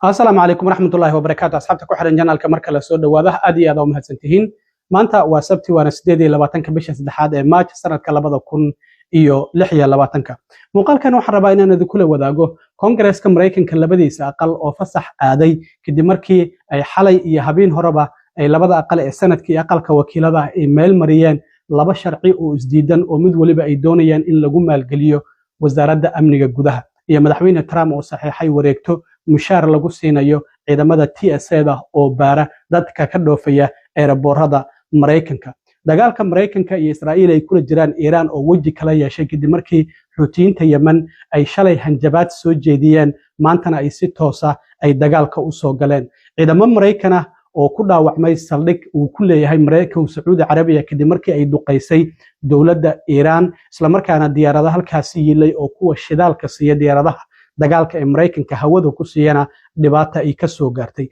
Asalaamu calaykum waraxmatullaahi wabarakaatu. Asxaabta ku xiran channelka, marka la soo dhawaada, aad iyo aad aa u mahadsantihiin. Maanta waa Sabti, waana 28-ka bisha saddexaad ee Maaj, sanadka 2026-ka. Muuqaalkan waxaan rabaa inaan idinkula wadaago Koongareeska Maraykanka labadiisa aqal oo fasax aaday, kadib markii ay xalay iyo habeen horeba ay labada aqal ee Senateka iyo aqalka wakiilada ay meel mariyeen laba sharci oo isdiidan, oo mid waliba ay doonayaan in lagu maalgeliyo wasaaradda amniga gudaha, iyo Madaxweyne Trump oo saxiixay wareegto mushaar lagu siinayo ciidamada TSA-da oo baara dadka ka dhoofaya eeraboorada Maraykanka. Dagaalka Maraykanka iyo Israa'iil ay kula jiraan Iiraan oo weji kala yeeshay, kadib markii Xuutiyiinta Yemen ay shalay hanjabaad soo jeediyeen, maantana ay si toosa ay dagaalka u soo galeen. Ciidamo Maraykan ah oo ku dhaawacmay saldhig uu ku leeyahay Maraykanku Sacuudi Carabiya, kadib markii ay duqaysay dowladda Iiraan, islamarkaana diyaarado halkaasi yilay oo kuwa shidaalka siiya diyaaradaha dagaalka ee Maraykanka hawada ku siiyana dhibaata ay ka soo gaartay.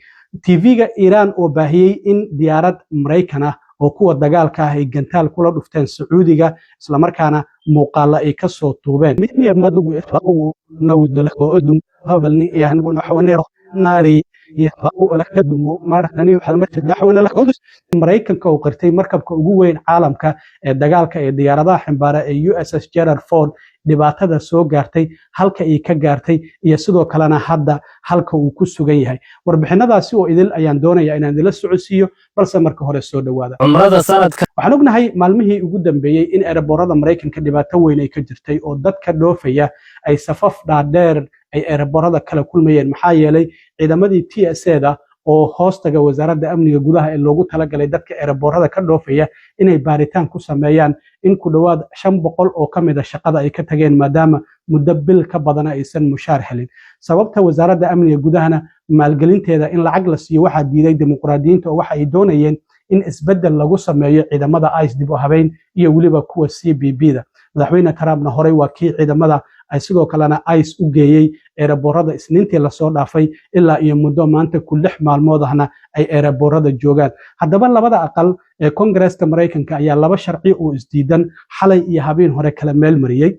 TV-ga Iiraan oo baahiyey in diyaarad Maraykan ah oo kuwa dagaalka ah ay gantaal kula dhufteen Sacuudiga, islamarkaana muuqaalo ay ka soo tuubeen. Maraykanka uu qirtay markabka ugu weyn caalamka ee dagaalka ee diyaaradaha ximbaara ee USS Gerald Ford dhibaatada soo gaartay, halka ay ka gaartay iyo sidoo kalena hadda halka uu ku sugan yahay. Warbixinadaasi oo idil ayaan doonaya inaan idila socodsiiyo, balse marka hore soo dhawaada. Cumrada sanadka. Waxaan ognahay maalmihii ugu dambeeyey in eeraboorada Maraykanka dhibaato weyn ay ka jirtay, oo dadka dhoofaya ay safaf dhaadheer ay eeraboorada kala kulmayeen, maxaa yeelay ciidamadii TSA-da oo hoostaga wasaaradda amniga gudaha ee loogu talagalay dadka eeraboorada ka dhoofaya inay baaritaan ku sameeyaan, in ku dhowaad 500 oo ka mid a shaqada ay ka tageen, maadaama muddo bil ka badana aysan mushaar helin. Sababta wasaaradda amniga gudahana maalgelinteeda in lacag la siiyo waxaa diiday Dimuqraadiyiinta, oo waxa ay doonayeen in isbeddel lagu sameeyo ciidamada ICE, dib u habeyn, iyo weliba kuwa CBP-da. Madaxweyne Trumpna horey waa kii ciidamada ay sidoo kalena ICE u geeyey eeraboorada Isniintii lasoo dhaafay, ilaa iyo muddo maanta ku 6 maalmood ahna ay eeraboorada joogaan. Haddaba labada aqal ee Koongareeska Maraykanka ayaa laba sharci oo isdiidan xalay iyo habeen hore kala meel mariyey.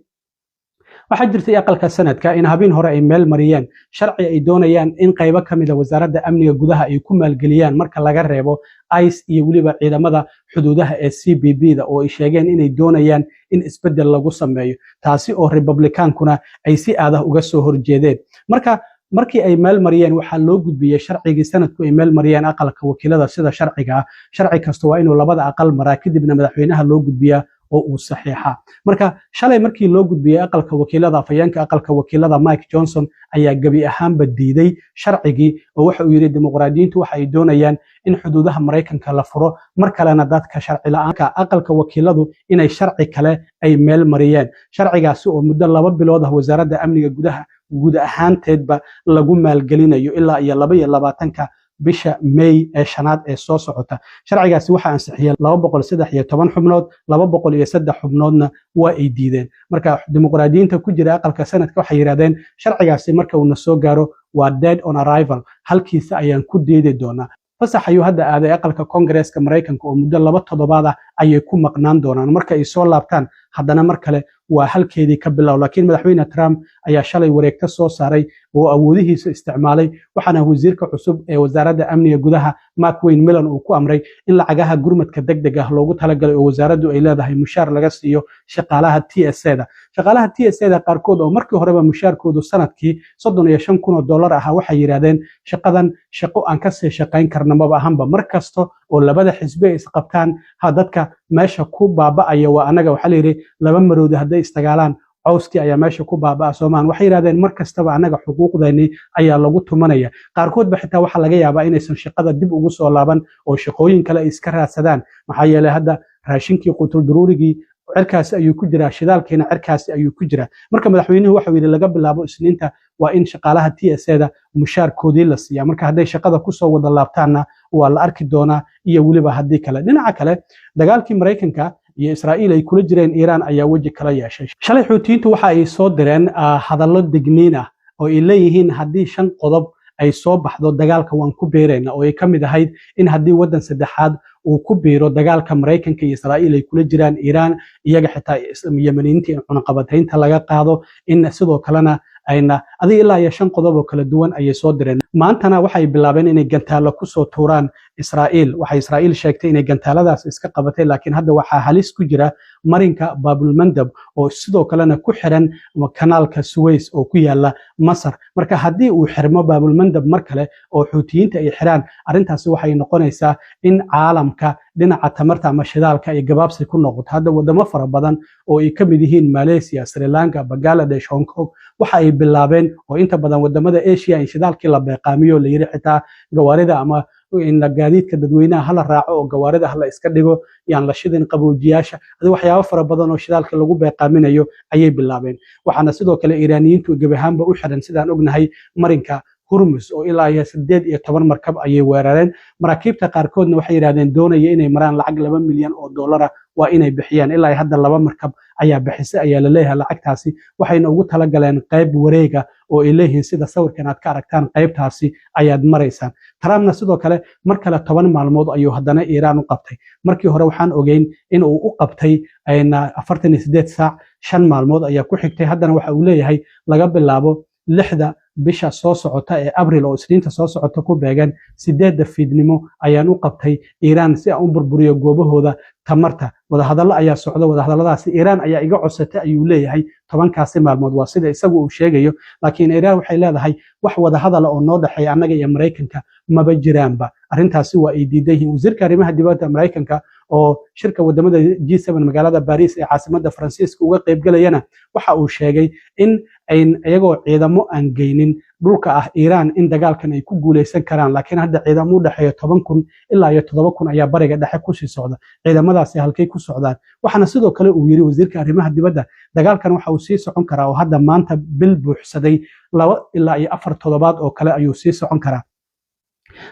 Waxaa jirtay aqalka Senateka in habeen hore ay meel mariyeen sharci ay doonayaan in qaybo ka mida wasaaradda amniga gudaha ay ku maalgeliyaan, marka laga reebo ICE iyo weliba ciidamada xuduudaha ee CBP-da, oo ay sheegeen inay doonayaan in isbeddel lagu sameeyo, taasi oo Republikaankuna ay si aadah uga soo horjeedeen. Marka markii ay meel mariyeen, waxaa loo gudbiyey sharcigii Senateku ay meel mariyeen aqalka wakiilada. Sida sharciga ah, sharci kasta waa inuu labada aqal maraa, kadibna madaxweynaha loo gudbiyaa oo uu saxiixa. Marka shalay markii loo gudbiyey aqalka wakiilada, afhayeenka aqalka wakiilada Mike Johnson ayaa gebi ahaanba diiday sharcigii, oo waxa uu yidhi Dimuqraadiyiintu waxa ay doonayaan in xuduudaha Maraykanka la furo, mar kalena dadka sharci la-aanka. Aqalka wakiiladu inay sharci kale ay meel mariyeen, sharcigaasi oo muddo 2 bilood ah wasaaradda amniga gudaha guud ahaanteedba lagu maalgelinayo ilaa iyo 22-ka bisha May ee shanaad ee soo socota. Sharcigaasi waxaa ansixiyey 213 xubnood, 203 xubnoodna waa ay diideen. Marka Dimuqraadiyiinta ku jira aqalka Senateka waxay yidhahdeen sharcigaasi marka uuna soo gaaro waa dead on arrival, halkiisa ayaan ku diidi doonaa. Fasax ayuu hadda aaday aqalka Koongareeska Maraykanka, oo muddo 2 toddobaad ah ayay ku maqnaan doonaan. Marka ay soo laabtaan, haddana mar kale waa halkeedii ka bilow. Laakiin Madaxweyne Trump ayaa shalay wareegto soo saaray oo awoodihiisa isticmaalay, waxaana wasiirka cusub ee wasaaradda amniga gudaha Markwayne Mullin uu ku amray in lacagaha gurmadka degdeg ah loogu talagalay oo wasaaraddu ay leedahay mushaar laga siiyo shaqaalaha TSA-da. Shaqaalaha TSA-da qaarkood oo markii horeba mushaarkoodu sanadkii $35,000 ahaa, waxay yidhahdeen shaqadan shaqo aan kasii shaqayn karna maba ahanba. Mar kasta oo labada xisbi ay isqabtaan, ha dadka meesha ku baaba'aya waa anaga. Waxaa layidhi laba maroodi hadday isdagaalaan, cawskii ayaa meesha ku baaba'a, soomaan? Waxay yidhahdeen mar kastaba annaga xuquuqdeennii ayaa lagu tumanaya. Qaarkoodba xitaa waxaa laga yaabaa inaysan shaqada dib ugu soo laaban oo shaqooyin kale ay iska raadsadaan, maxaa yeelay hadda raashinkii qutul duruurigii cirkaasi ayuu ku jiraa, shidaalkiina cirkaasi ayuu ku jiraa. Marka madaxweynuhu waxau yidhi laga bilaabo Isniinta waa in shaqaalaha TSA-da mushaarkoodii la siiyaa. Marka hadday shaqada kusoo wada laabtaanna waa la arki doonaa, iyo weliba haddii kale. Dhinaca kale, dagaalkii Maraykanka iyo Israa'iil ay kula jireen Iiraan ayaa weji kala yeeshay. Shalay Xuutiyiintu waxa ay soo direen hadallo digniin ah oo ay leeyihiin haddii shan qodob ay soo baxdo, dagaalka waan ku biirayna, oo ay ka mid ahayd in haddii waddan saddexaad uu ku biiro dagaalka Maraykanka iyo Israa'iil ay kula jiraan Iiraan, iyaga xitaa Yemeniyiinta in cunaqabataynta laga qaado, in sidoo kalena Ayna adiga ilaa iyo shan qodob oo kala duwan ayay soo direen. Maantana waxay bilaabeen inay gantaalo kusoo tuuraan Israa'iil. Waxay Israa'iil sheegtay inay gantaaladaas iska qabatay, laakiin hadda waxaa halis ku jira marinka Baabulmandab oo sidoo kalena ku xiran kanaalka Suways oo ku yaala Masar. Marka haddii uu xirmo Baabulmandab mar kale oo Xuutiyiinta ay xiraan, arrintaasi waxay noqonaysaa in caalamka dhinaca tamarta ama shidaalka ay gabaabsi ku noqoto. Hadda wadamo fara badan oo ay ka mid yihiin Malaysia, Sri Lanka, Bangladesh, Hong Kong waxa ay bilaabeen, oo inta badan wadamada Asia, in shidaalkii la beeqaamiyo, la yiri xitaa gawaarida ama in gaadiidka dadweynaha hala raaco oo gawaarida hala iska dhigo, yaan la shidin qaboojiyaasha. Adi waxyaabo fara badan oo shidaalka lagu beeqaaminayo ayay bilaabeen. Waxaana sidoo kale Iiraaniyiintu gebi ahaanba u xiran, sidaan ognahay, marinka Hurmus oo ilaa iyo 18 markab ayay weerareen. Maraakiibta qaarkoodna waxay yidhahdeen doonaya inay maraan lacag 2 milyan oo dollara waa inay bixiyaan. Ilaa hadda laba markab ayaa bixisay ayaa laleeyahay lacagtaasi, waxayna ugu talagaleen qayb wareega oo ay leeyihiin, sida sawirkan aad ka aragtaan, qaybtaasi ayaad maraysaan. Trumpna sidoo kale mar kale 10 maalmood ayuu haddana Iiraan u qabtay. Markii hore waxaan ogeyn in uu u qabtay 48 saac, 5 maalmood ayaa ku xigtay. Haddana waxa uu leeyahay laga bilaabo 6-da bisha soo socota ee Abril, oo Isniinta soo socota ku beegan, 8-da fiidnimo ayaan u qabtay Iiraan si aan u burburiyo goobahooda tamarta. Wadahadallo ayaa socda, wadahadalladaasi Iiraan ayaa iga codsatay ayuu leeyahay. 10-kaasi maalmood waa sida isagu uu sheegayo, laakiin Iiraan waxay leedahay wax wadahadala oo noo dhexeeya annaga iyo Maraykanka maba jiraanba. Arrintaasi waa ay diidan yihiin. Wasiirka arrimaha dibadda Maraykanka oo shirka wadamada G7 magaalada Baris ee caasimada Faransiiska uga qaybgalayana waxa uu sheegay in ayn iyagoo ciidamo aan geynin dhulka ah Iiraan in dagaalkan ay ku guuleysan karaan, laakiin hadda ciidamo u dhexeeya 10,000 ilaa iyo 7,000 ayaa Bariga Dhexe kusii socda. Ciidamadaasi halkay ku socdaan? Waxaana sidoo kale uu yiri wasiirka arrimaha dibadda, dagaalkan waxa uu sii socon karaa, oo hadda maanta bil buuxsaday, 2 ilaa iyo 4 toddobaad oo kale ayuu sii socon karaa,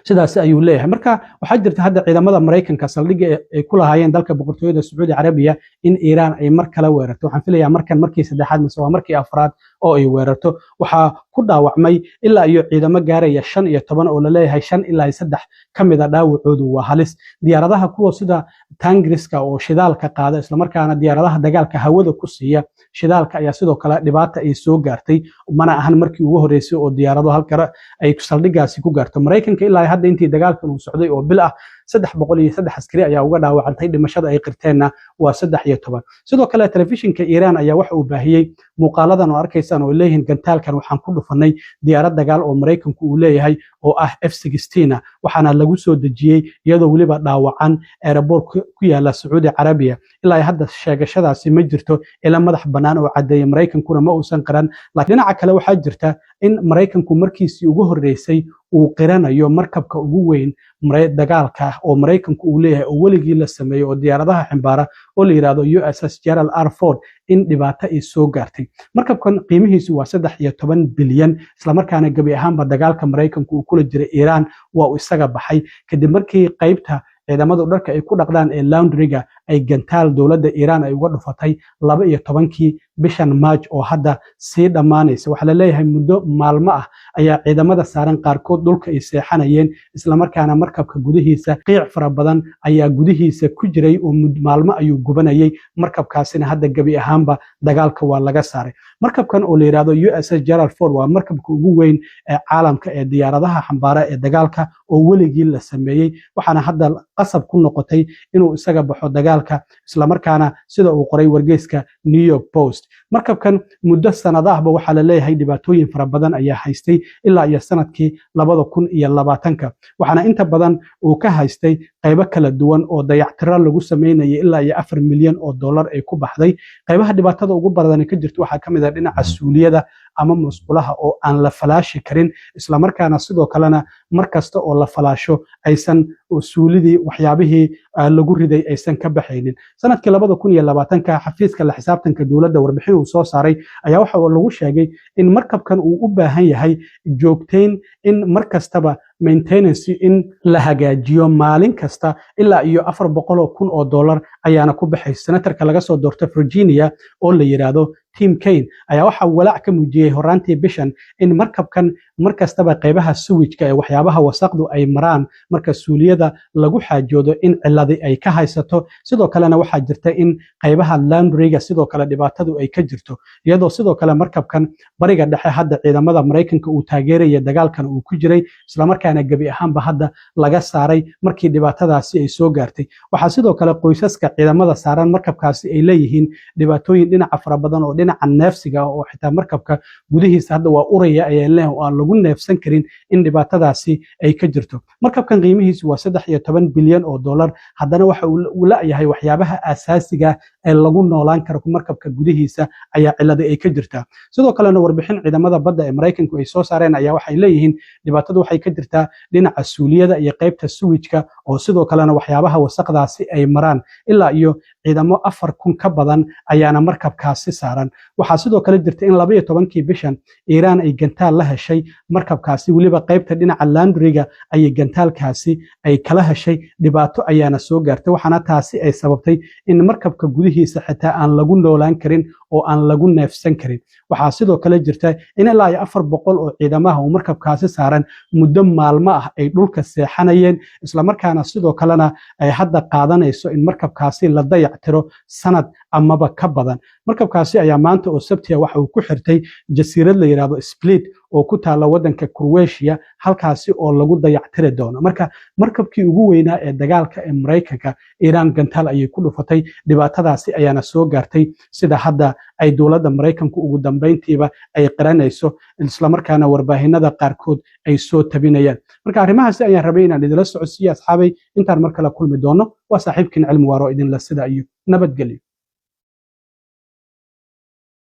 sidaas ayuu leeyahay. Marka waxaa jirta hadda ciidamada Maraykanka saldhigga ay ku lahaayeen dalka Boqortooyada Sacuudi Carabiya in Iiraan ay mar kale weerarto. Waxaan filayaa markan markii saddexaad mise waa markii afraad oo ay weerarto. Waxaa ku dhaawacmay ilaa iyo ciidamo gaaraya 15, oo laleeyahay shan ilaa iyo saddex ka mid a dhaawacoodu waa halis. Diyaaradaha kuwa sida tankeriska oo shidaalka qaada, islamarkaana diyaaradaha dagaalka hawada ku siiya shidaalka, ayaa sidoo kale dhibaata ay soo gaartay. Mana ahan markii ugu horreysay oo diyaarado halkara ay saldhiggaasi ku gaarto. Maraykanka ilaa hadda intii dagaalkan uu socday oo bil ah 303 askari ayaa uga dhaawacantay, dhimashada ay qirteenna waa 13. Sidoo kale telefishinka Iiraan ayaa waxa uu baahiyey muuqaaladan oo arkaysaan, oo leeyihiin gantaalkan waxaan ku dhufanay diyaarad dagaal oo Maraykanku uu leeyahay oo ah F ah, waxaana lagu soo dejiyey iyadoo weliba dhaawacan airport ku yaala Sacuudi Carabiya. Ilaa hadda sheegashadaasi ma jirto ila madax bannaan oo caddeeya, Maraykankuna ma uusan qiran. Laakiin dhinaca kale waxaa jirta in Maraykanku markiisii ugu horreysay uu qiranayo markabka ugu weyn dagaalka oo Maraykanku uu leeyahay oo weligii la sameeyo oo diyaaradaha ximbaara oo la yidhahdo USS Gerald R Ford in dhibaato ay soo gaartay. Markabkan qiimihiisu waa 13 bilyan, islamarkaana gebi ahaanba dagaalka Maraykanku uu kula jiray Iiraan waa uu isaga baxay kadib markii qaybta ciidamadu dharka ay ku dhaqdaan ee laundryga ay gantaal dowladda Iiraan ay uga dhufatay 12-kii bishan Maaj oo hadda sii dhammaanaysa. Waxaa la leeyahay muddo maalmo ah ayaa ciidamada saaran qaarkood dhulka ay seexanayeen, islamarkaana markabka gudihiisa qiic fara badan ayaa gudihiisa ku jiray oo maalmo ayuu gubanayay. Markabkaasina hadda gebi ahaanba dagaalka waa laga saaray. Markabkan oo la yidhahdo USS Gerald Ford waa markabka ugu weyn ee caalamka ee diyaaradaha xambaara ee dagaalka oo weligii la sameeyey, waxaana hadda qasab ku noqotay inuu isaga baxo dagaalka, islamarkaana sida uu qoray wargeyska New York Post, markabkan muddo sanado ahba waxaa la leeyahay dhibaatooyin fara badan ayaa haystay ilaa iyo sanadkii 2020-ka, waxaana inta badan uu ka haystay qaybo kala duwan oo dayactiro lagu sameynayay ilaa iyo 4 milyan oo dollar ay ku baxday. Qaybaha dhibaatada ugu badan ka jirta waxaa ka mid ah dhinaca suuliyada ama musqulaha oo aan la falaashi karin, islamarkaana sidoo kalena mar kasta oo la falaasho aysan suulidii waxyaabihii lagu riday aysan ka baxaynin. Sanadkii 2020-ka xafiiska la xisaabtanka dowladda warbixin uu soo saaray ayaa waxa lagu sheegay in markabkan uu u baahan yahay joogteyn in mar kastaba Maintenance, in la hagaajiyo maalin kasta, ilaa iyo $400,000 ayaana ku baxaysa. Senatorka laga soo doorto Virginia oo la yidhaahdo Tim Kaine ayaa waxaa walaac ka muujiyey horaantii bishan in markabkan mar kastaba qaybaha sewage-ka ee waxyaabaha wasaqdu ay maraan marka suuliyada lagu xaajoodo in ciladi ay ka haysato. Sidoo kalena waxaa jirta in qaybaha laundry-ga sidoo kale dhibaatadu ay ka jirto, iyadoo sidoo kale markabkan Bariga Dhexe hadda ciidamada Maraykanka uu taageeraya dagaalkan uu ku jiray, islamarkaana gebi ahaanba hadda laga saaray markii dhibaatadaasi ay soo gaartay. Waxaa sidoo kale qoysaska ciidamada saaran markabkaasi ay leeyihiin dhibaatooyin dhinaca fara badan oo dhinaca neefsiga ah, oo xitaa markabka gudihiisa hadda waa uraya ayay leeyihin oo aan lagu neefsan karin, in dhibaatadaasi ay ka jirto. Markabkan qiimihiisu waa 13 bilyan oo dollar, haddana waxa uu la'yahay waxyaabaha asaasiga ee lagu noolaan karo markabka gudihiisa ayaa cilada ay ka jirtaa. Sidoo kalena warbixin ciidamada badda ee Maraykanku ay soo saareen ayaa waxay leeyihiin dhibaatadu waxay ka jirtaa dhinaca suuliyada iyo qaybta sewage-ka, oo sidoo kalena waxyaabaha wasaqdaasi ay maraan. Ilaa iyo ciidamo 4000 ka badan ayaana markabkaasi saaran. Waxaa sidoo kale jirta in 12-kii bishan Iiraan ay gantaal la heshay markabkaasi, weliba qaybta dhinaca laundry-ga ayay gantaalkaasi ay kala heshay, dhibaato ayaana soo gaartay. Waxaana taasi ay sababtay in markabka gudihiisa xitaa aan lagu noolaan karin oo aan lagu neefsan karin. Waxaa sidoo kale jirta in ilaa iyo 400 oo ciidamaha uu markabkaasi saaran muddo maalmo ah ay dhulka seexanayeen, islamarkaana sidoo kalena ay hadda qaadanayso in markabkaasi la dayactiro sanad amaba ka badan. Markabkaasi ayaa maanta oo Sabtiya waxa uu ku xirtay jasiirad la yidhaahdo Split oo ku taalla waddanka Croatia, halkaasi oo lagu dayactiri doono. Marka markabkii ugu weynaa ee dagaalka ee Maraykanka, Iiraan gantaal ayay ku dhufatay, dhibaatadaasi ayaana soo gaartay, sida hadda ay dowladda Maraykanku ugu dambeyntiiba ay qiranayso, islamarkaana warbaahinada qaarkood ay soo tabinayaan. Marka arrimahaasi ayaan rabay inaan idila socodsiiyo, asxaabay. Intaan mar kale kulmi doono, waa saaxiibkiin Cilmi Waaro idinla sida iyo nabadgelyo.